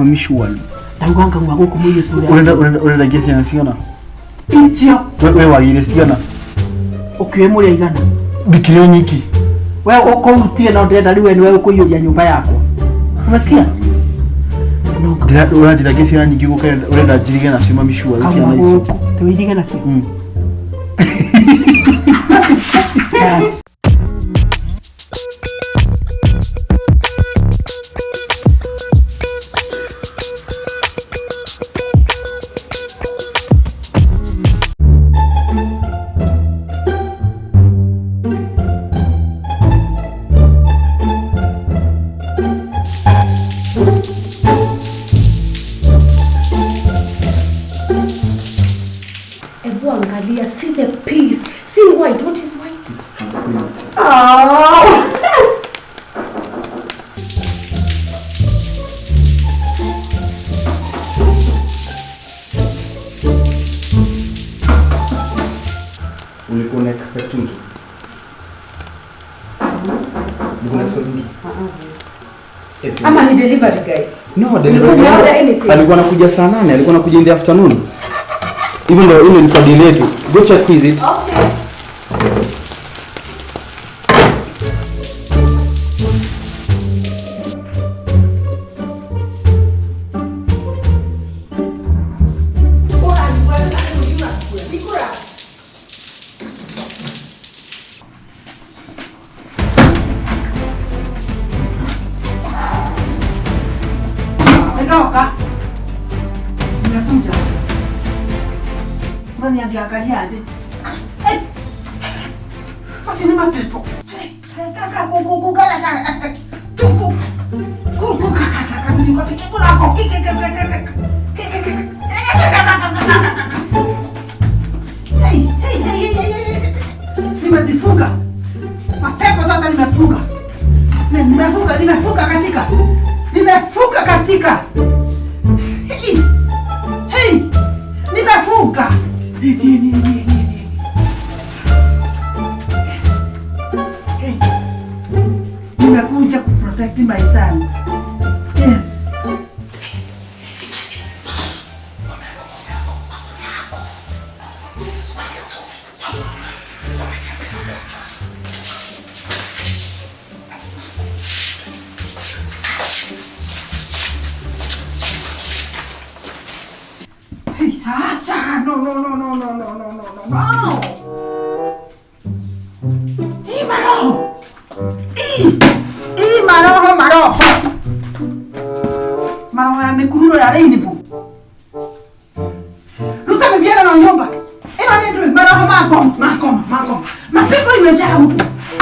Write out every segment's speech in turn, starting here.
Mami surely. Ndauga ngauma gũkũ mũirĩtu ũrĩa. Urenda ngie ciana cigana? Icio. We wagire cigana? Ũkĩoe mũrĩ aigana? Ndikĩrĩ o nyiki. We ũkũrutie no ndĩrenda rĩu we nĩwe ũkũiyũria nyũmba yakwa. Umesikia? No Ũranjĩra ngie ciana nyingĩ gũkĩra ũrenda njirige nacio mami surely ngauma ciana icio. gũkũ. Tũirige nacio. Yes. Ebu angalia, see the peace. See white. What is white? Ulikuwa una expect mtu? Ulikuwa una expect mtu? Ama ni delivery guy. No, delivery Ulikuwa guy. order anything? Alikuwa anakuja saa 8, alikuwa anakuja in the afternoon. Even though ile ilikuwa deal yetu. Go check who is it. Okay. Ndoka. Nimekuja. Unaniangalia aje? Eh. Basi ni mapepo. Kaka kuku gara gara. Tuku. Kuku kaka kaka niko pike kuna ko kike kike kike. Kike kike. Hey, hey, hey, hey, hey, hey. Nimezifunga. Mapepo zote nimefunga. Nimefunga, nimefunga katika. Nimefunga katika. Hey! Hey! Nimefunga. Hey, hey, hey, hey, hey. Yes. Hey. Nimekuja kuprotect my son. Yes. Hey, acha. No, no, no, no, no, no, no, no, no, no. Ii maroho. Ii. Ii maroho, maroho. Maroho ya mikururo ya rainbow. Ruta miviera na nyumba. Ino ni ndui maroho makoma, makoma, makoma. Mapiko imejaa huku.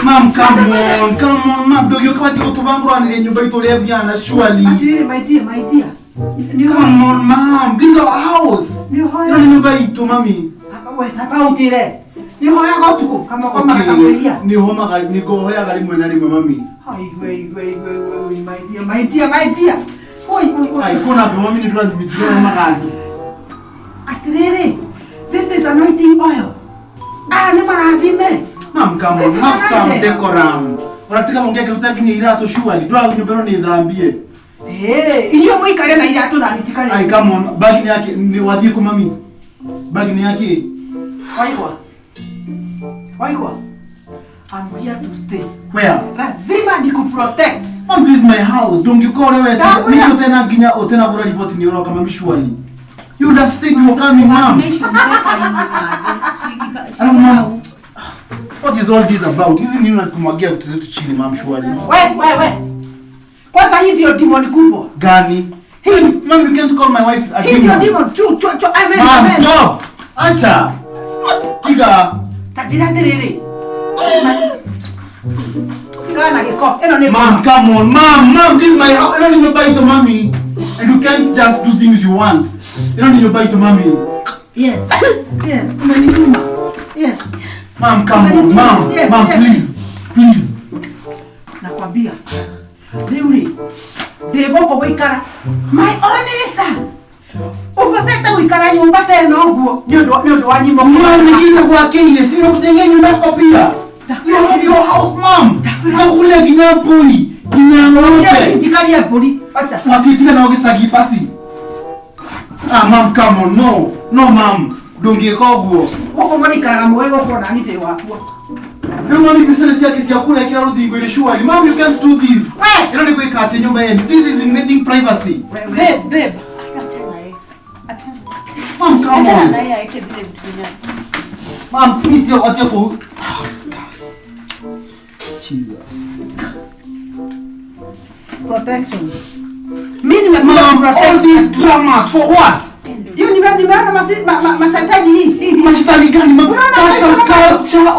Mom, come on, come on, mom. Ndio kwa chiko tubangura ni nyumba itoria biana surely. Atiriri my dear, my dear. Come on, mom. This is our house. Ni hoya. Ino ni nyumba itu mami. We taba utire. Ni hoya gotuku kama kama kakakwehia. Ni homa gari ni gohoya gari mwe na rimwe mami. Ai we we we we my dear, my dear, my dear. Oi oi oi. Ai kuna kwa mami ni dura mitiro homa gari. Atiriri. This is anointing oil. Ah, ni marathime. Mom, come on, This is have some anointed. decorum. Unatika mwongea kiruta kinyi irato surely. Dura nyumba ni dhambie. Eh, inyuĩ mũikare na iratũ na nitikare. Ai come on, bagi ni yake ni wathiĩ kũ mami. Bagi ni yake. Waigua. Waigua. I'm here to stay. Where? Lazima nikuprotect. Mom, this is my house. Don't you call wewe Ndakwĩra. Niko tena nginya otena bora report ni uroka mami surely. You would have said you were coming, mom. Alafu mom, what is all this about? Hizi ni unakumwagia vitu zetu chini mom surely. We, we, we. Kwanza hii ndio demon kubwa. Gani? Hey, mom, you can't call my wife a Hii ndio demon. demon. Chu, chu, chu. Amen, Mom, amen. stop. Acha. Tiga. Tajira atiriri. Tiga na gĩko. Ĩno nĩ Mom, come on. Mom, mom, this is my house. I don't need your buy to mommy. And you can't just do things you want. You don't need your buy to mommy. Yes. Yes, umenituma. Yes. Mom, come on. Mom, Yes, mom, yes. please. Please. Nakwambia. Rĩu rĩ, ndĩ gũkũ gũikara. My only son. Ũhotete gũikara nyũmba ta ĩno ũguo nĩ ũndũ wa nyimo. Mom, nikita kwa Kenya, sina kutengea nyumba yako pia. You have your house, mom. Nitakukulia nginya mbui. Nginya ng'ombe. Njikaria mbũri. Acha. Wasitige na ũgĩcagi basi. Ah, mom, come on. No. No, mom. Ndũngĩka ũguo. Gũkũ marikaraga mũĩ gũkũ nani ndĩ wakuo. Rĩu mami mbica ciake cia kura ĩkĩra rũthingo-inĩ surely. Mom, you can't do this. We! Ĩno nĩ gwĩka atĩ nyũmba yenu. This is invading privacy. Babe, babe. Achana na yeye. Achana. Mom, come Achana on. na yeye aeke zile vitu zenyewe. Mom, please, watia ku. Jesus. Protection. Mimi nimekuja Mom, all protect. these dramas for what? Hiyo nimeona mashetani hii. Mashetani gani mom? Unaona, That's a unaona? sculpture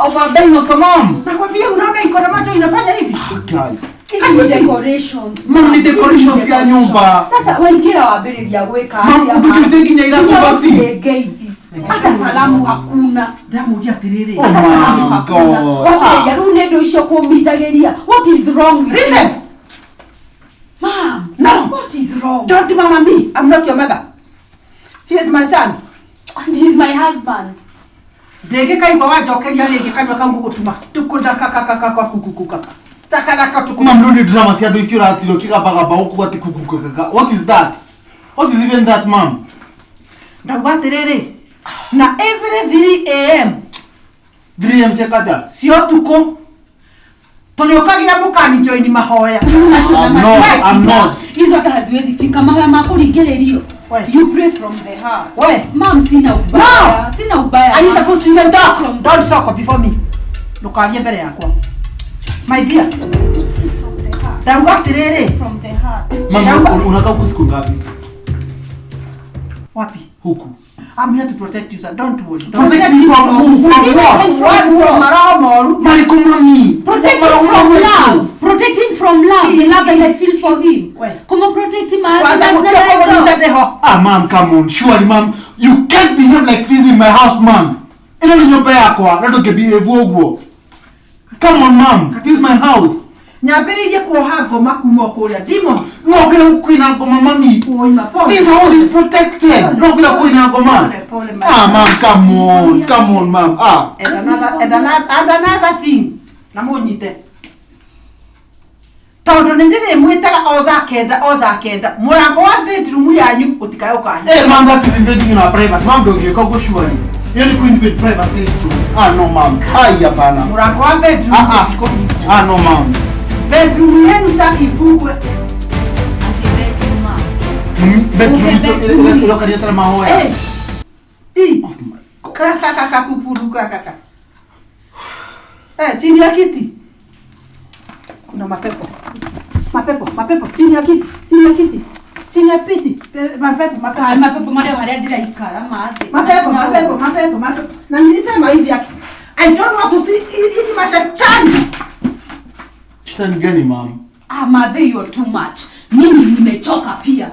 over dinosaur, mom. Nakwambia unaona iko na macho inafanya hivi. Oh, God. Hizi ni decorations. Mom, ni Hizi decorations ya nyumba. Sasa waingĩra wambĩrĩria gwĩka Mom, atĩa, ndũkĩrute nginya iratũ basi. Ngeithi. Hata salamu hakuna. Ndamuria atiriri. Oh, Hata salamu my hakuna. God. Wambĩrĩria rĩu nĩ ũndũ ũcio kũmitagĩria. What is wrong with you? Listen. Mom, No. What is wrong? Don't mama me. I'm not your mother. He is my son. And he's my husband. Ndĩngĩkaigua wanjokeria rĩngĩ kanua kau gũgũtuma tukundakakakakakukukukaka takaraka tuku Mom, rĩu nĩ drama cia andũ icio ũratira ũkĩgambagamba gũkũ atĩ kukukakaka. What is that? What is even that, mom? Ndauga atĩrĩrĩ na every 3 am 3 am cia kata. cia ũtukũ tũrĩũkagĩra mũkanijoini mahoya. I'm not, I'm not. Hizo hata haziwezi fika mahoya ma kũringĩrĩrio. We. You pray from the heart. We. Mom, sina ubaya. Sina ubaya. Are you Mom. supposed to even talk? Don't talk before me. Ndũkarie mbere yakwa. My dear, From the heart. ndauga atĩrĩrĩ From the heart. Mom, Shamba. unakaa huku siku ngapi? Wapi? Huku. I'm here to protect you, sir. Don't worry. Don't Protect me from who? From what? One from maroho moru. Mariko mami. Protect him from love. Protect him from love. The love that I feel for him. We. Kuma protect him. I Kwanza have gũtiĩ kũmũnyita ndĩho. Ah, mom, come on. Surely, mom, you can't behave like this in my house, mom. Ĩno nĩ nyũmba yakwa, na ndũngĩbehave ũguo. Come on, mom. This is my house. Nyambĩrĩirie kuoha ngoma kuma o kũrĩa demons. No ũkĩra kwĩna ngoma, mami. Kuoima pole. This house is protected. No ũkĩra kwĩna ngoma. Pole, pole, my Ah, mom, come on. Come on, mom. Ah. And another thing na mũnyite tondũ nĩ ndĩrĩmwĩtaga o thaa kenda o thaa kenda mũrango wa bedroom yanyu ũtikae ũkahinga. Hey, mom, that is invading in our privacy. Mom, ndũngĩka ũguo surely. Hiyo ni kuinvade privacy yetu. Ah, no, mom. Ai, hapana. Mũrango wa bedroom Ah, ah. ũtikũhingwo. Ah, no, mom. Bedroom yenu sitaki ifungwe. Ati bedroom, mom. Mami, bedroom Uhe bedroom. ĩrokaria tara mahoya. Eh. I. Oh my God. Kakakakakukuru kakaka. Eh, chini ya kiti. Kuna mapepo. Mapepo, mapepo, chini ya kiti, chini ya kiti. Chini ya piti. Mapepo, mapepo. Kai mapepo marĩa harĩa ndĩraikara mathĩ. Mapepo, mapepo, mapepo, mapepo. Na nilisema hizi yake. I don't want to see hizi mashetani. Shetani gani, mom? Ah, mathe, you're too much. Mimi nimechoka pia.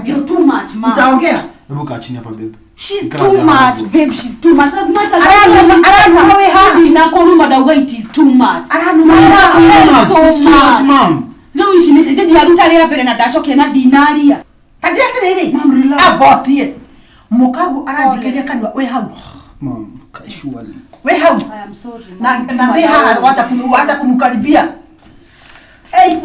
You're too much, mom. Utaongea? Hebu kaa chini hapa, babe. She's Kaa too down. much, babe. She's too much. As much as Aranuma we ha. Inakoruma ndauga it is too much. Aranuma It's we Too much. so It's too much, much. mom. Rĩu ici nĩ ndiaruta rĩa mbere na ndacokia na ndinaria. Kanjia atiriri. Mom, relax. Abotie. Mukagu aranjikeria kanua we hau. Mom, surely. We hau. I am sorry. Na mom. na ndi haha wacha kunu wacha kumkaribia. Hey.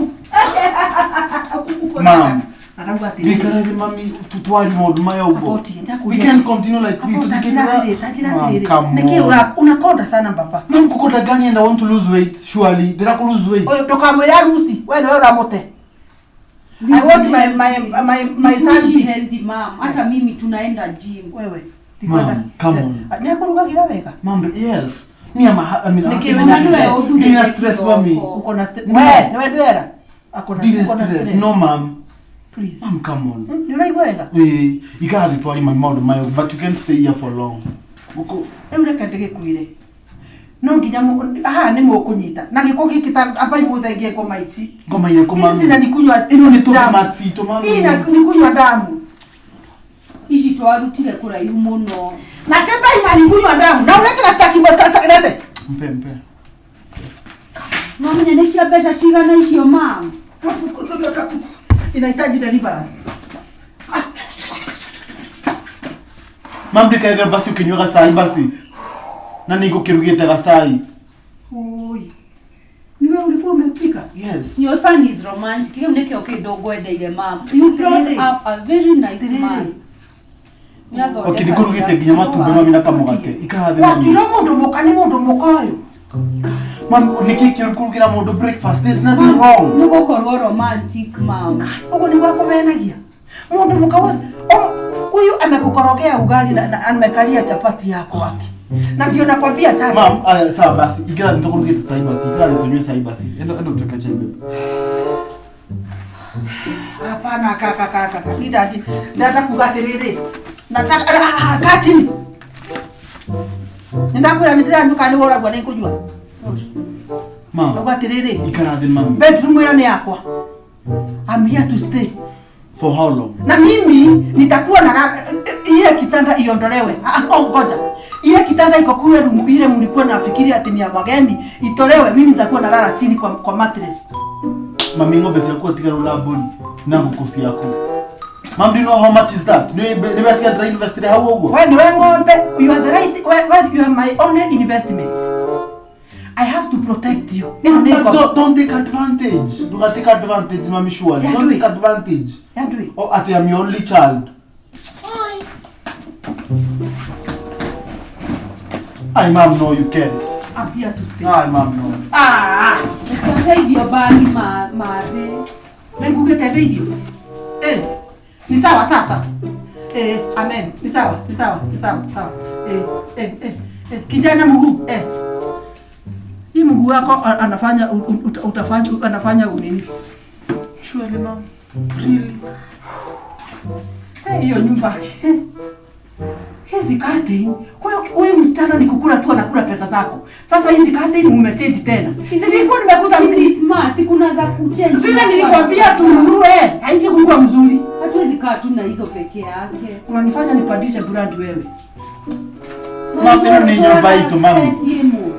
Mom. Arauga atiriri. Wikara thĩ mami tutwari maũndũ maya ũguo. Aboti, We can't continue like this. Tanjira tanjira Mom, atiriri. come Niki on. unakonda sana baba. Mom, kukonda gani and I want to lose weight. Surely. Ndĩra ku lose weight. Oyo ndukamwire arusi. We niwe uramute. I want my Tuishi son. healthy, mom. Hata mimi tunaenda gym. Wewe. Mom, come on. Nĩakũrugagĩra wega. Mom, yes. Me, I'm a, I mean, Niki I'm wĩna stress. stress? Ndĩna stress, mami. Uko na stress. No. We, nĩwe ndĩrera. Akona Ndĩna uko na stress. stress. No, mom. Please. Mom, come on. Nĩ ũraigua wega? Eh, ikara thĩ twari mami maũndũ maya but you can't stay here for long. Gũkũ Rĩu reke ndĩgĩkwĩre. No nginya haha nĩ mũkũnyita. Na gĩko gĩkĩ ta amba imũthengie ngoma ici. ngoma irĩkũ Ici mami? cina nikunywa Ĩno nĩ damu. tũthamaki citũ mami. Ii na nikunywa damu. Ici twarutire kũraihu mũno. Na sema ina nikunywa damu. Na ulete na staki mwa lete. Mpe mpe. Mamenya nĩ cia mbeca cigana icio, mom? Inahitaji deliverance. Mam ndikaethera basi ũkĩnyua gacai basi. Na nĩ ngũkĩrugĩte gacai. Oi. Niwe ulikuwa umepika? Yes. Your son is romantic. Kĩu nĩkĩo kĩndũ ngwendeire mom. You brought up a very nice man. Nĩathondeka Okay, nĩngũrugĩte nginya matumbĩ mami na kamũgate. Ikara thĩ mami. Watuire mũndũ mũka nĩ mũndũ mũka ũyũ. Mami, nĩkĩ kĩũru kũrugĩra mũndũ breakfast? There's nothing wrong. Nĩ gũkorwo romantic mom. Ũguo nĩguo akũmenagia. Mũndũ mũka huyu amekukorogea ugali na amekalia chapati yako wake. Na ndio nakwambia sasa. Mom, aya, sawa basi. Ikara nĩtũkũrugĩte cai basi. Ikara thĩ tũnyue cai basi. Enda enda ũtuĩke chai babe. Hapana kaka kaka kaka. Nidadi. Nataka kuga atiriri. Nataka kaa chini. Ninakwira nĩndĩranyuka nĩ woragua nĩ kũnyua. Sorry. Mom, Ndauga atiriri. ikara thĩ mami. Bedroom ĩyo nĩ yakwa. I'm here to stay. For how long? Na mimi nitakuwa na ile kitanda iondolewe. Ah, ngoja. Ile kitanda iko kule room ile mlikuwa nafikiri ati ni ya wageni itolewe, mimi nitakuwa nalala chini kwa mattress. Mami, ng'ombe ciaku atigarwo na mbũri na ngũkũ ciaku. Mom, do you know how much is that? Nĩ mbeca cigana ndĩrainvestire hau ũguo? We niwe ng'ombe, you are the right, we, you are my only investment. I have to protect you. Ĩno nĩ But ng'ombe. don't take advantage. Don't take advantage, mami, surely. Yeah, Don't do it. take advantage. Ya ndũĩ. Oh, ati I'm your only child. Ai, mom, no, you can't. I'm here to stay. Ai, mom, no. Ah, Ũkateithio bagi mathĩ. nĩngugĩte ndĩ irio. Eh, ni sawa sasa. Eh, amen. Ni sawa, ni sawa, ni sawa, sawa. Eh, eh, eh, eh, kijana mguu, eh. Hii mguu wako anafanya utafanya anafanya unini? Surely, mom. Really? Eh, hiyo nyumba. Hizi curtain, huyu msichana ni kukula tu anakula pesa zako. Sasa hizi curtain mumechange tena. Si nilikuwa nimekuta Ni smart, si kuna za kuchange. Zile nilikwambia tununue, haizi kuwa mzuri. Hatuwezi kaa tu na hizo peke yake. Unanifanya nipandishe brand wewe. Mom, ĩno nĩ nyũmba itũ, mami. Set yemu.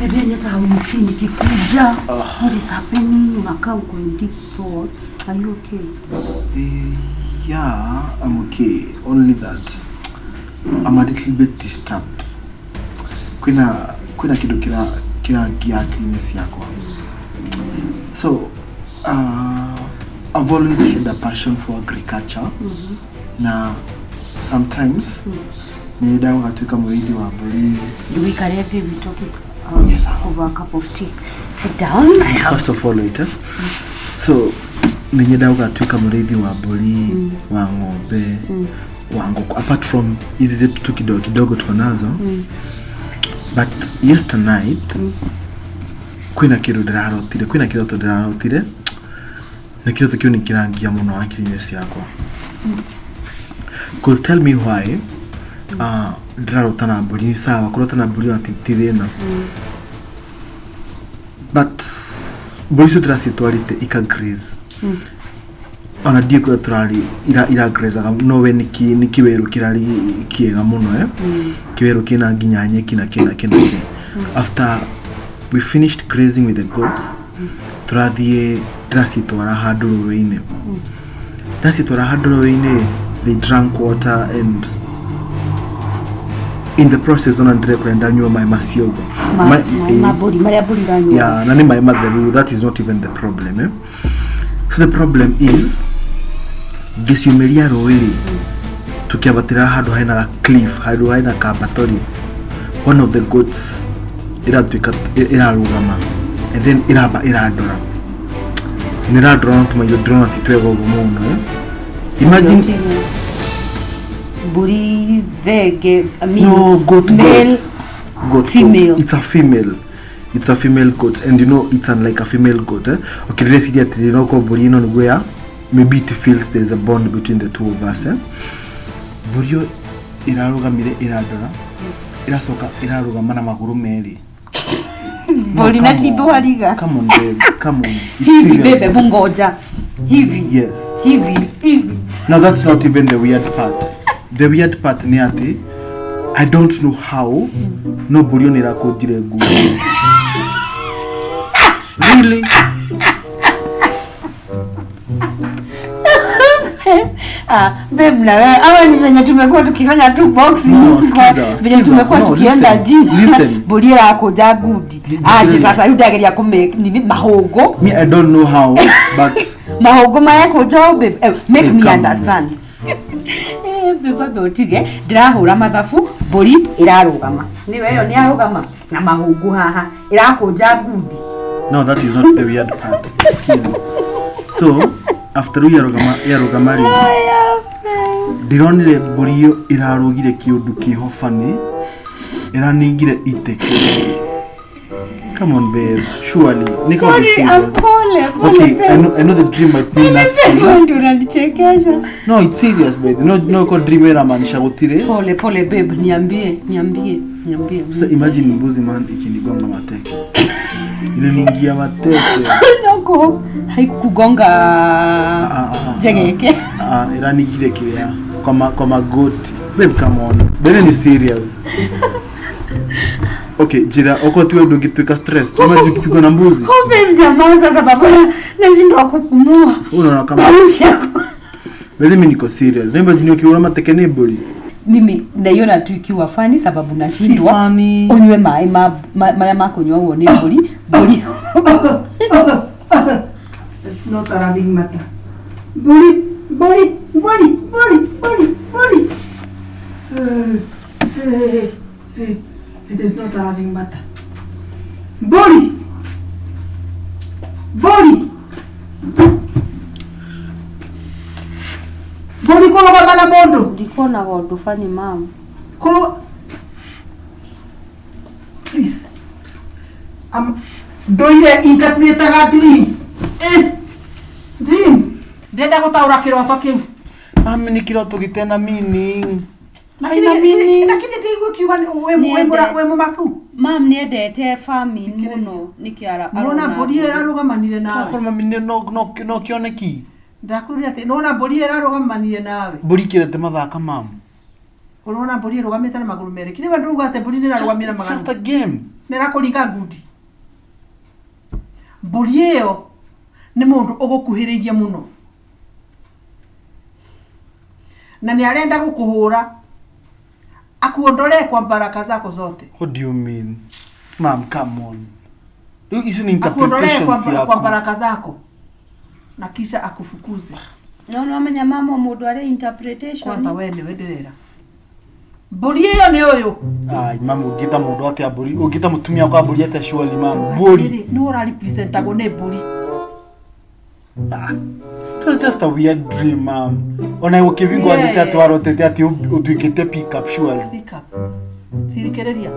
Baby, hata haunisikii nikikuja. What is happening? Unakaa uko in deep thoughts. Are you okay? Yeah, I'm okay. Only that I'm a little bit disturbed. Kwina kindu kira akili ciakwa. So, I've always had a passion for agriculture. Na sometimes nĩndendaga gũgatuĩka mũrĩithi wa mbũri. We can we talk it Yes, sir. over a cup of tea. Sit down. I have First of all, wait, eh? So nĩnyendaga gũgatuĩka mũrĩithi wa mbũri, wa ng'ombe, wa ngũkũ, apart from hizi zetu tu kidogo kidogo tuko nazo. But yesternight kwĩna kĩndũ ndĩrarotire, kwĩna kĩroto ndĩrarotire, na kĩroto kĩu nĩ kĩrangia mũno akili-inĩ ciakwa. Cause tell me why ndĩrarota na mbũri, nĩ sawa kũrota na mbũri ona ti thĩna, but mbũri icio ndĩracitwarĩte ika graze, ona ndiĩ kũrĩa tũrarĩ iragrazaga, no we nĩ kĩwerũ kĩrarĩ kĩega mũno, eh? Kĩwerũ kĩna nginya nyeki na kĩ na kĩ na kĩ. After we finished grazing with the goats, tũrathiĩ ndĩracitwara handũ rũĩ-inĩ, ndacitwara handũ rũĩ-inĩ, they drank water, and in the process ona ndĩrekora ndanyua maĩ macio ũguo. Maburi marĩa mbũri iranyua. Yeah, na nĩ maĩ matheru, that is not even the problem, eh? So the problem is ngĩciumĩria rũĩ rĩ, tũkĩambatĩra handũ hena ga cliff, handũ hena kambatori, one of the goats ĩratuĩka ĩrarũgama, and then ĩramba ĩrandora, nĩ ĩrandora na tũmaitho ndĩrona ti twega ũguo mũno, eh? Imagine. Mbũri thenge, I mean, No, goat, male. goat. Goat, Female. Goat. It's a female. It's a female goat and you know it's unlike a female goat, eh? Okay, ndĩreciria atĩrĩrĩ no korwo mbũri ĩno nĩguo ya maybe it feels there's a bond between the two of us, eh? Mbũri ĩyo ĩrarũgamire ĩrandora ĩracoka ĩrarũgama na magũrũ merĩ. Mbũri na Come ti on. thwariga. Come on, babe. Come on. It's Hivi serious. bebe bungoja. Hivi. Yes. Hivi hivi. Now that's not even the weird part. The weird part nĩ atĩ I don't know how no mbũri ĩyo nĩ ĩrakũnjire nguo. Really? Ah, babe na wewe ama ni venye tumekuwa tukifanya tu boxing No, kwa- sikiza, venye sikiza. tumekuwa No, tukienda listen, gym listen. mbũri ĩrakũnja ngundi aje sasa rĩu ndageria kũmake nini mahũngũ Me, I don't know how, but mahũngũ marekũnja oh, babe eh, make Hey, me come on. understand. Eh, babe ambe ũtige ndĩrahũra mathabu mbũri ĩrarũgama nĩwe ĩyo nĩ na mahũngũ haha ĩrakũnja ngundi. No, that is not the weird part. Excuse me. So, after rĩu yarũgama yarũgama rĩ ndĩronire mbũri ĩyo ĩrarũgire kĩũndũ kĩho funny ĩraningire iteke. Come on, babe. Surely. Niko Sorry, be I'm serious. pole, pole, Okay, babe. I know the dream might mean nothing. Wewe ndio unanichekesha. No, it's serious, babe. No, no, ko dream inamaanisha gutire. Pole pole babe, niambie, niambie, niambie. Sasa imagine mbuzi man ikinigonga mateke. Iliniingia mateke. Noko haikukugonga Ah, ah, ah. jegeke. Ah, iraningire kiria kwa ma, kwa magoti. Babe, come on. Babe ni serious. Okay, jira oko tuwe ndungituika stress. Imagine ukipigwa na mbuzi. Oh babe, jamaa sasa baba nashindwa kupumua. Unaona kama Maisha. Babe mimi niko serious. Na imagine ukiona mateke ni mburi. Mimi naiona tu ikiwa fani sababu nashindwa. Si funny. Unywe maĩ ma marĩa makũnyua ũguo nĩ mbũri. Mbũri. It's not a running matter. Mbũri, mbũri, mbũri, mbũri, mbũri, mbũri. Eh, eh, It is not a running matter. Mbũri. Mbũri. Mbũri kũrũgama na mũndũ. Ndikuonaga ũndũ funny mam. Kũrũga. Please. Ndũire interpretaga dreams. Eh. Dream. Ndĩrenda gũtaũra kĩroto kĩu. Mami ni kiroto gitena meaning. Lakini ndĩigua kiuga wĩ mũmaku. Mam nĩendete farming mũno nĩkĩo Nĩwona mbũri ĩyo ĩrarũgamanire nawe. Kwa mami no no no kioneki. Ndakwĩrire atĩ nĩwona mbũri ĩyo ĩrarũgamanire nawe. Mbũri kirete mathaka mam. Ũrona mbũri ĩrũgamĩte na magũrũ merĩ. Kĩrĩa we ndũruga atĩ mbũri nĩrarũgamire na It's just magũrũ. a game. Nĩrakũringa ngundi. Mbũri ĩyo nĩ mũndũ ũgũkuhĩrĩirie mũno. Na nĩ arenda gũkũhũra akuondolee kwa baraka zako zote. What do you mean? Mam, come on. Rĩu ici ni Akuondolee interpretations kwa yaku. baraka zako na kisha akufukuze. No nĩwamenya mama mũndũ arĩ interpretation. Kwanza we nĩwe ndĩrera. Mbũri ĩyo nĩ ũyũ. Ai, mam ũngĩta mũndũ atĩa mbũri? Ũngĩta mũtumia kwa mbũri atĩa surely mam? Mbũri. Atĩrĩrĩ, nĩwe ũrarepresentagwo nĩ mbũri. Ah. It was just a weird dream, mam. Ona gũkĩbingwo Yeah. atĩte atĩ warotete atĩ ũtuĩkĩte pick up surely. Pick up. Thikĩrĩria.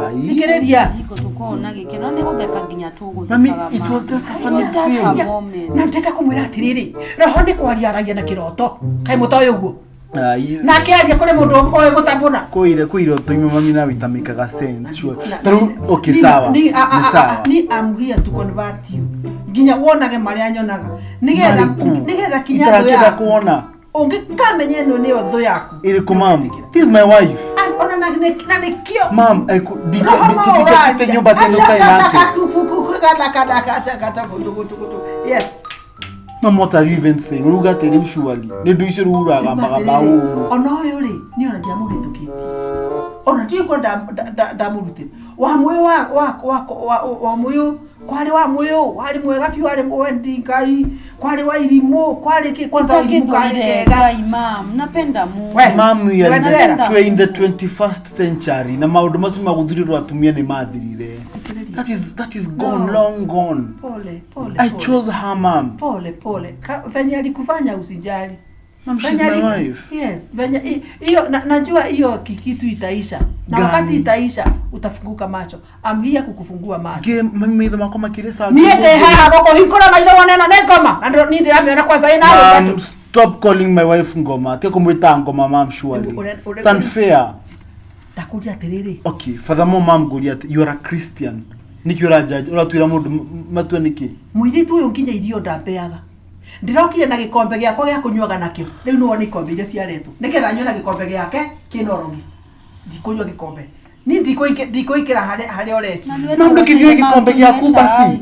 Ai. Thikĩrĩria. Hiko tũkoragwo na gĩkeno nĩ gũtheka nginya tũgũthekaga. Mami, it was just a funny It was just a dream. moment. Na ndĩrenda kũmwĩra atĩrĩrĩ, roho nĩ kwaria aragia na kĩroto. Kaĩ mũtoĩ ũguo? Ai. Nake aria kũrĩ mũndũ oĩ gũtambũra. Kwĩ kwĩ iroto imwe mami nawe itamĩkaga sense sure. Ta rĩu okay sawa. Ni, a, a, Ni a, sawa. a, ni I'm here to convert you. Nginya wonage marĩa nyonaga. Nĩgetha Marĩkũ? nĩgetha kinya thũ Itarakĩenda yaku. kuona. Ũngĩkamenya ĩno nĩyo thũ yaku. Ĩrĩkũ mam? This is my wife. And ona na nĩkĩo Mam, Roho no tũtingĩte ũraria. nyũmba tene ũtarĩ nake. Yes. Mam, what are you even saying? Ũruga atĩ rĩu surely. Nĩ ndũ icio rĩu ũragambaga ũru. Ona ũyũ rĩ, niĩ ona ndiamũhĩtũkĩtie. Ona ndiũĩ ko ndamũrutĩte. Wamũyũ wa wamũyũ kwarĩ wa mũyũ warĩ mwega biũ warĩ mwendi Ngai kwarĩ wa irimũ kwarĩ kĩ kwanza wa irimũ karĩ Utakĩthũire kega. Ngai mam, napenda Mungu. We. Mam, we are in the, Wenderera. we are in the 21st century na maũndũ macio ma gũthurĩrwo atumia nĩ mathirire. That is gone, No. long gone. Pole pole. I pole. chose her, mam. Pole pole. Venye alikufanya usijali. Mom, she's Venye my wife. Yes, venye hiyo najua hiyo kitu itaisha. Na Gani? wakati itaisha utafunguka macho. I'm here kukufungua macho. Ke mami maitho makwa makĩrĩ sawa. Niĩ ndĩ haha gũkũhingũra maitho wone ĩno nĩ ngoma na niĩ ndĩramĩona kwanza ĩna Mom, tatu. stop calling my wife ngoma. Tiga kũmwĩta ngoma mom surely. It's unfair. Ndakũria atĩrĩrĩ. Okay, furthermore mom ngũria atĩ you are a Christian. Nĩkĩ ũranjudge? Ũratuĩra mũndũ matua nĩkĩ? Mũirĩtu ũyũ nginya irio ndambeaga. Ndĩrokire na gĩkombe gĩakwa gĩa kũnyuaga nakĩo. Rĩu nĩwona ikombe iria ciaretwo. Nĩgetha nyue na gĩkombe gĩake kĩna ũrogi. Ndikũnyua gĩkombe. Niĩ ndikũingĩra harĩa ũreciria. Mom, ndũkĩthiĩ gĩkombe gĩaku basi.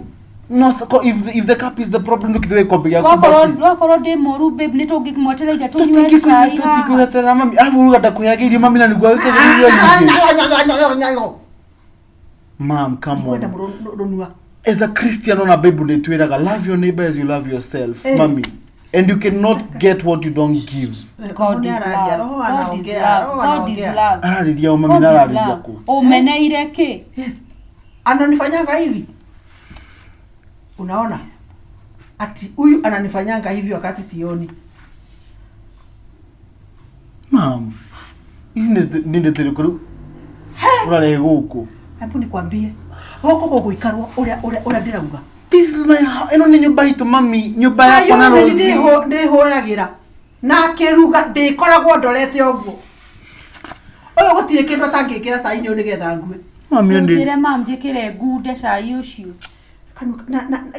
No, if the cup is the problem, ndũkĩthiĩ gĩkombe gĩaku basi. Wakorwo ndĩ mũru babe nĩ tũngĩmwetereire tũnyue cai haha. Tũtingĩkweterera mami. Arabu uruga ndakũheaga irio mami na nĩguo agĩkĩhe irio nyingĩ. Mom, come Ndikwenda on. rũnua. As a Christian on a Bible nĩtwĩraga love your neighbor as you love yourself, Eh. mami. And you cannot get what you don't give. God is love. Roho God is anaongea, love. roho God is anaongea. love. Ararĩria o mami God na is ararĩria love. kũ? Ũmeneire kĩ? Yes. Ananifanyanga hivi. Unaona? Ati huyu ananifanyanga hivi wakati sioni. Mom, ici nĩ ndeto ĩrĩkũ rĩu ũrarehe gũkũ? Hebu nikwambie. Gũkũ gũgũikarwo ũrĩa ũrĩa ũrĩa ndĩrauga. This is my house. Ĩno nĩ nyũmba itũ mami, nyũmba yakwa na Rosie. Ndĩhũyagĩra. Na akĩruga ndĩkoragwo ndorete ũguo. Ũyũ gũtirĩ kĩndũ atangĩkĩra cai-inĩ ũyũ nĩgetha ngue. Mami Rĩu ndĩ njĩre mam njĩkĩre ngunde cai ũcio.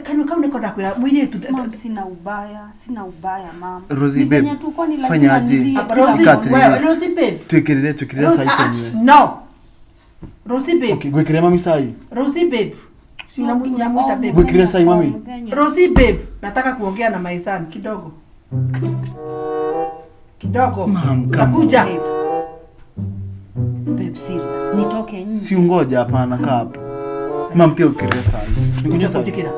Kanua kau nĩko ndakwĩra mũirĩtu. Mam, sina ubaya, sina ubaya mam. Rosie, Ni babe, venye tu kwani lazima fanya aje? nilie Hapa, kila Rosie, Ika atĩrĩrĩ. wewe, Rosie babe. Twĩkĩrĩre twĩkĩrĩre Rosie, cai ah, tũnyue. no. Rosie babe. Okay, gwĩkĩre mami cai. Rosie babe. Si unamwita babe. Gwĩkĩre cai mami. Mũthenya. Rosie babe, nataka kuongea na my son kidogo. Kidogo. Mom, come on. Nakuja. Babe. Babe, serious. Nitoke nje. Si ungoja hapana kaa hapo. Mam tia ũkĩrĩre cai. Nĩkũnyua cai. Njikira.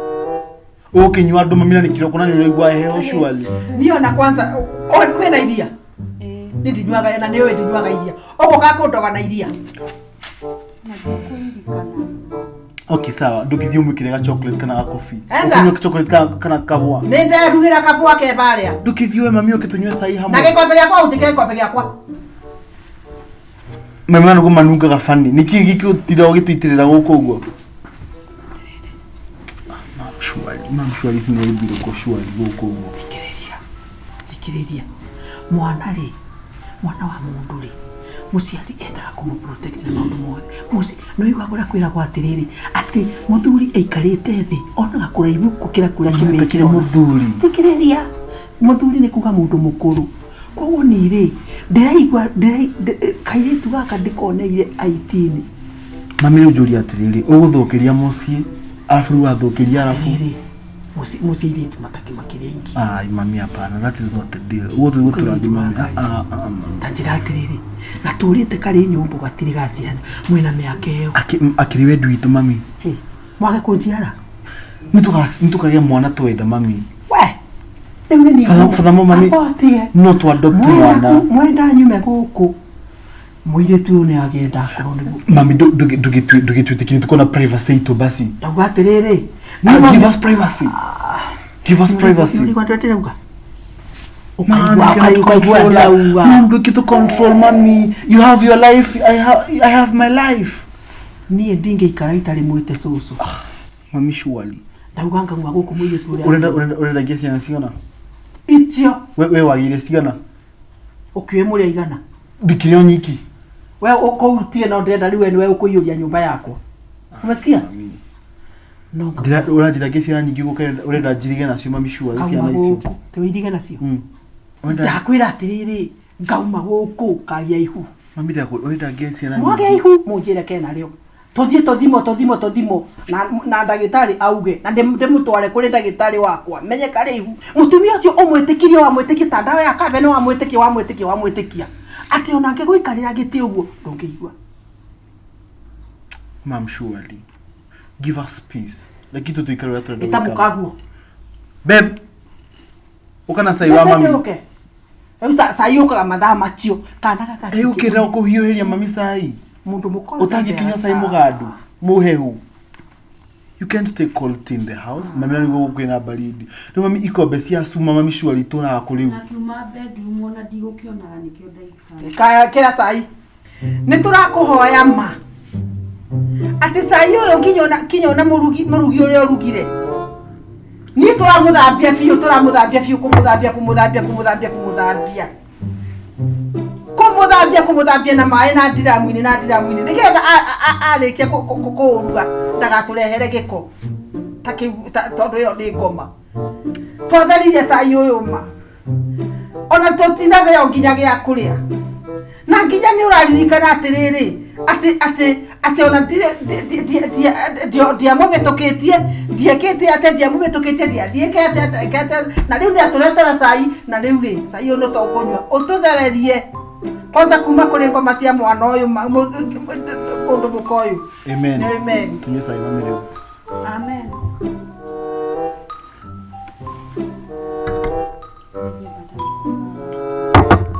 Ũkĩnyua andũ mami na nĩ kĩroko na nĩ ũraigua heho surely. Niyo na kwanza we na iria. Eh, Ni ndinyuaga na nĩũĩ ndinyuaga iria. Ũgũka kũndoga na iria. na ndikũririkana. Okay, sawa. Ndũngĩthiĩ ũmwĩkĩre ga chocolate kana ga coffee. Enda. Ũkĩnyua chocolate kana kahũa. Nĩ nderugĩra kabũa ke barĩa. Ndũkĩthiĩ we mami ũke tũnyue cai Na hamwe. gĩkombe gĩakwa ũnjĩkĩre gĩkombe gĩakwa. Mami wa nĩguo manungaga funny. Nĩkĩ gĩkĩ ũtinda ũgĩtũitĩrĩra gũkũ ũguo? Mam surely, mam surely ici nĩ aibu irĩkũ surely gũkũ ũguo. Thikĩrĩria. Thikĩrĩria. Mwana rĩ, mwana wa mũndũ rĩ, mũciari endaga kũmũ protect na maũndũ mothe. Mũci, no igua kũrĩa kwĩragwo atĩrĩrĩ, atĩ mũthuri aikarĩte thĩ, onaga kũraihu gũkĩra kũrĩa Mami kĩmĩĩ ũtakĩrĩ kĩrona. mũthuri. Thikĩrĩria. Mũthuri nĩ kuga mũndũ mũkũrũ. Koguo niĩ rĩ, ndĩraigua kairĩtu gaka ndĩkoneire IT-inĩ. Mami rĩu njũria atĩrĩrĩ, ũgũthũkĩria mũciĩ, arabu rĩu wathũkĩria arabu. Atĩrĩrĩ, mũciĩ airĩtu matakĩmakĩrĩ aingĩ. Ai mami hapana, that is not the deal. Ũguo tũguo tũrathiĩ mami. Ah, ah, ah, mami. Ta njĩra atĩrĩrĩ, gatũrĩte karĩ nyũmbũ gatirĩ ga ciana, mwĩna mĩaka ĩyo. Akĩrĩ wendi witũ mami. Hĩ, mwage kũnjiara? Nĩtũkagĩa mwana twenda mami. We, rĩu nĩ niĩ Furthermore mami, Abotie. no tũ adopt mwana. Mwenda nyume gũkũ. Mũirĩtu ũyũ nĩ agenda akorwo nĩguo. Mami ndũgĩtwĩtĩkĩrie tuko na privacy itũ basi. Ndauga atĩrĩrĩ, Ah, give us privacy. Give us privacy. Nĩũraigua ndĩrauga? Man, Ũkaigua you cannot ũkaigua control ndĩrauga. Man, look to control mami. You have your life, I have my life. Niĩ ndingĩikara itarĩ mwĩte cũcũ. Mami surely. Ndauga ngauma gũkũ mũirĩtu ũrĩa. Urenda urenda urenda ngia ciana cigana? Icio We wagĩire cigana? ũkĩũĩ mũrĩ aigana. Ndikĩrĩ o nyiki. We ũkũrutie no ndĩrenda rĩu we nĩwe ũkũiyũria nyũmba yakwa. Umesikia? No ngauma Ndĩra ũranjĩra ngia ciana nyingĩ gũka urenda njirige nacio mami surely ngauma ciana icio. gũkũ. Tĩ wĩirige nacio. Urenda Ndakwĩra atĩrĩrĩ, ngauma gũkũ kagia ihu. mami ndĩra urenda ngia ciana Mwage nyingĩ. ihu mũnjĩre kena rĩo. Tũthiĩ tũthimo tũthimo tũthimo na ndagĩtarĩ auge na ndĩmũtware kũrĩ ndagĩtarĩ wakwa menye karĩ ihu. Mũtumia ũcio ũmwĩtĩkirie wamwĩtĩkia ta ndawa ya kambe nĩ wamwĩtĩkia wamwĩtĩkia wamwĩtĩkia atĩ onake gũikarĩra gĩtĩ ũguo ndũngĩigua. Mam surely. Give us peace. Lakini tũtuikare ũrĩa tũrenda Ĩta gũikara. mũkaguo. Babe. Ũka na cai wa mami. Ũke. Rĩu cai ũkaga mathaa macio kana gaka. Ĩ ũkĩrĩra ũkũhiũhĩria mami cai. Mũndũ mũkũrũ Ũtangĩkinyua cai mũgandu. Mũhehu. You can't take cold tea in the house. Mami nĩguo kwĩna baridi. Rĩu mami ikombe cia cuma mami surely tũraga kũ rĩu. Na kiuma bedroom ona ndigũkĩonaga nĩkĩo ndaikara. Kaya kĩra cai. Nĩ tũrakũhoya ma. Atĩ cai ũyũ nginya ona mũrugi mũrugi ũrĩa ũrugire. Niĩ tũramũthambia biũ tũramũthambia biũ kũmũthambia kũmũthambia kũmũthambia kũmũthambia. Kũmũthambia kũmũthambia na maĩ na ndiramu-inĩ na ndiramu-inĩ nĩgetha arĩkia kũũruga ndagatũrehere gĩko ta kĩu tondũ ĩyo nĩ ngoma. Twatheririe cai ũyũ ma. Ona tũtinabeo nginya gĩa kũrĩa. Na nginya nĩ ũraririkana atĩrĩrĩ atĩ atĩ atĩ ona ndiamũhĩtũkĩtie ndiekĩte atĩ ndiamũhĩtũkĩtie ndiathiĩke atĩ na rĩu nĩ atũretera cai na rĩu rĩ cai ũyũ nĩ tũkũnyua ũtũthererie kwanza kuma kũrĩ ngoma cia mwana ũyũ mũndũ mũka ũyũ. Amen. Amen. Tunyue cai mami rĩu. Amen.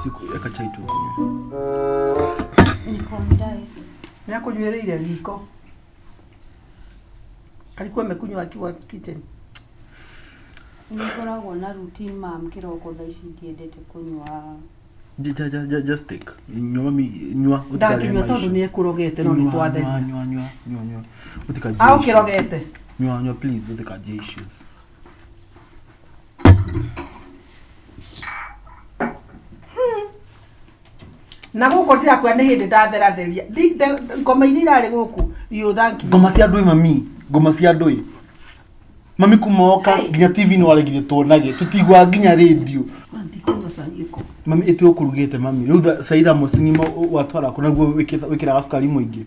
Siku eka chai tu kunywe. Niko on diet. Nĩ akũnyuĩrĩire riko. Alikuwa amekunywa akiwa kitchen. Nĩngoragwo na routine mam kĩroko thaa ici ndiendete kũnyua. Just take. Nyua mami nyua Ndangĩnyua tondũ nĩ ekũrogete no nĩ twatheria. Nyua nyua nyua nyua. Ũtikaji. Au kĩrogete. Nyua nyua please ũtikaji issues. Na gũkũ ndirakwĩra nĩ hĩndĩ ndatheratheria. Ngoma iria irarĩ gũkũ you thank you. Ngoma cia ndũĩ mami. Ngoma cia ndũĩ. Mami kuma woka nginya TV nĩ waregire tuonage tũtiguaga nginya radio. Ndikũnyua cai gĩko. Mami ĩtĩ ũkũrugĩte mami. Rĩu cai thamosi ng'ima watwara kũ naguo wĩkĩraga cukari mũingĩ.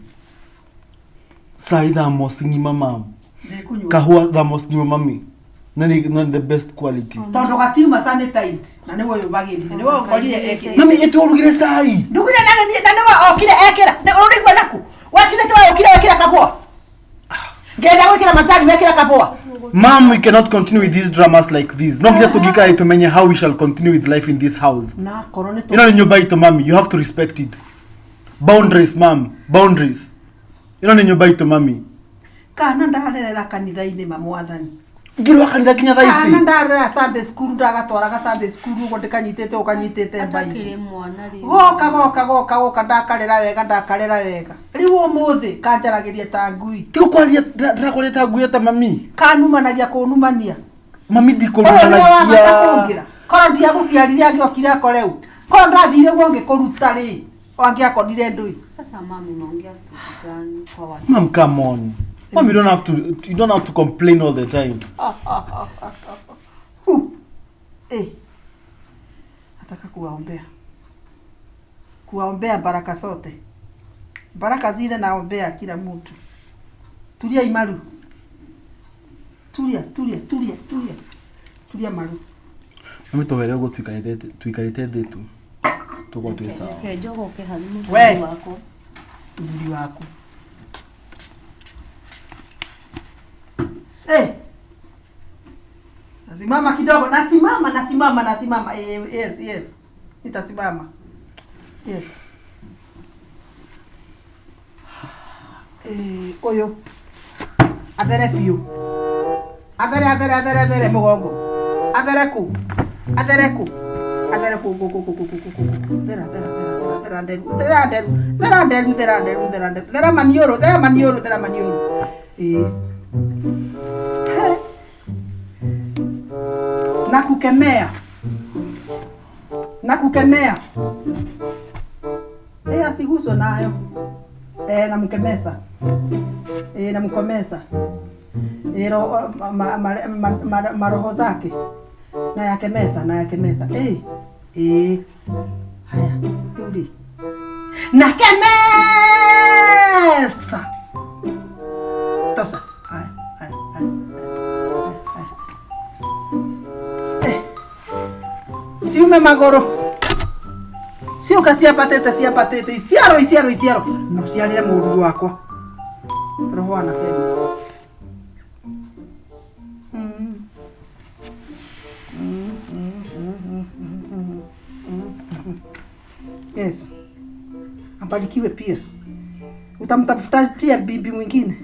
Cai thamosi ng'ima mam. Ndĩkũnyua. Kahũa thamosi ng'ima mami. Na nĩ the best quality. Tondũ gatiuma sanitized na nĩwe ũyũ wagĩrire nĩwe ũkorire ekĩrĩte. Mami ĩtĩ ũrugire cai. Ndugire na nĩwe okire ekĩra. Nĩ ũrĩigua naku. Wekire tiwe ũkire wekĩra kabũa. Ngenda gwĩkĩra macani wekĩra kabũa. Mom, we cannot continue with these dramas like this. No nginya tũngĩikara tũmenye how we shall continue with life in this house. Na korwo nĩ Ĩno nĩ nyũmba itũ mami, you have to respect it. Boundaries mom, boundaries. Ĩno nĩ nyũmba itũ mami. Kana ndarerera kanitha-inĩ ma mwathani. Ngirwa kanitha nginya thaa Kana ici. ndarera Sunday school ndagatwaraga Sunday school ũguo ndĩkanyitĩte ũkanyitĩte Atakĩrĩ mbainĩ. mwana rĩu. Goka goka goka goka ndakarera wega ndakarera wega. Rĩu ũmũthĩ kanjaragĩria ta ngui. Tiga kwaria ndĩrakwaria ta ngui ta mami. Kanumanagia kũnumania. Mami Ũyũ nĩwe wahota ndikũrumanagia. kũngĩra. Korwo ndiagũciarire angĩokire akore ũ. Korwo ndathire ũguo ngĩkũruta rĩ, angĩakorire ndũĩ. Sasa mami unaongea story gani kwa watu? Mom, come on. Mom, you don't have to complain all the time. Hu. Eh. Nataka kuwaombea. Kuwaombea baraka zote. Baraka zile naombea kila mtu. Tulia imaru. Tulia, tulia, tulia, tulia. Tulia maru. Mami tũhere ũguo tuikarĩte thĩ tu. Tũkorwo twĩ sawa. Reke njogoke harĩ We. mũthuri wakwa. Mũthuri waku. Eh. Nasimama kidogo, nasimama, nasimama, nasimama. Eh, yes, yes. Nitasimama. Yes. Eh, ũyũ. Athere biũ. Athere, athere, athere, athere mũgongo. Athere kũ? Athere kũ? Athere kũ, kũ, kũ, kũ, kũ, kũ, kũ, kũ. Thera, thera, thera, thera, thera nderu, thera nderu, thera nderu, thera nderu, thera nderu. Thera maniũrũ, thera maniũrũ, thera maniũrũ. Ĩĩ. He. Na kukemea. Na kukemea. Eh, asiguswe nayo. Eh, namkemesa. Eh, namkomesa. Eh, maroho zake. Na yakemesa, na yakemesa. Eh. Eh. Haya, rudi. Nakemesa. Tosa. Haya, haya, haya. Haya. Eh. Siume magoro. Ciũka ciambatĩte ciambatĩte iciaro iciaro iciaro no ciarire mũruru wakwa. Roho anasema. Yes. Abarikiwe pia. Utamtafutia bibi mwingine.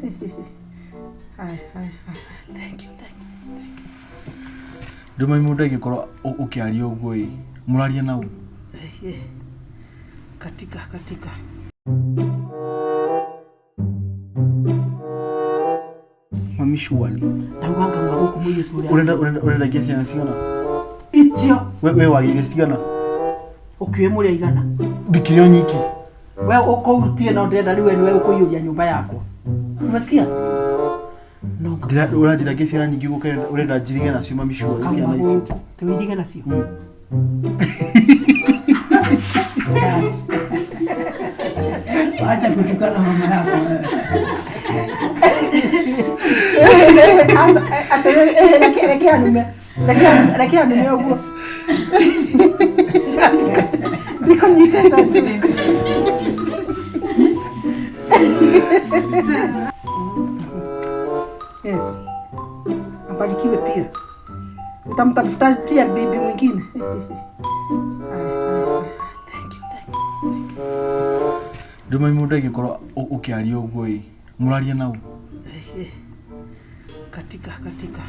Haya, haya, haya. Thank you, thank you. Rĩu mami mũndũ angĩkorwo ũkĩaria ũguo ĩ mũraria nau. Eh, eh. Katika, katika. Mami surely. Ndauga ngauma gũkũ mũirĩtu ũrĩa. Ũrenda ũrenda ũrenda nginya ciana cigana? Icio We wagĩire cigana? ũkĩũĩ mũrĩ aigana. Ndikĩrĩ o nyiki. We ũkũrutie no ndĩrenda rĩu we nĩwe ũkũiyũria nyũmba yakwa. Umesikia? No Ndĩra ũranjĩra nginya ciana nyingĩ gũka ũrenda njirige nacio mami surely ngauma ciana icio. gũkũ. Tũirige nacio. Acha kutukana mama yako wewe. Aca, atĩrĩrĩ, reke reke anume. Reke reke anume ũguo. Ndikũnyitĩte tu. Yes. Abarikiwe pia. Utamtafutia bibi mwingine. Haya, haya, haya. Thank you, thank you. Rĩu mami mũndũ angĩkorwo ũkĩaria ũguo ĩ mũraria nau. Eh, eh. Katika, katika.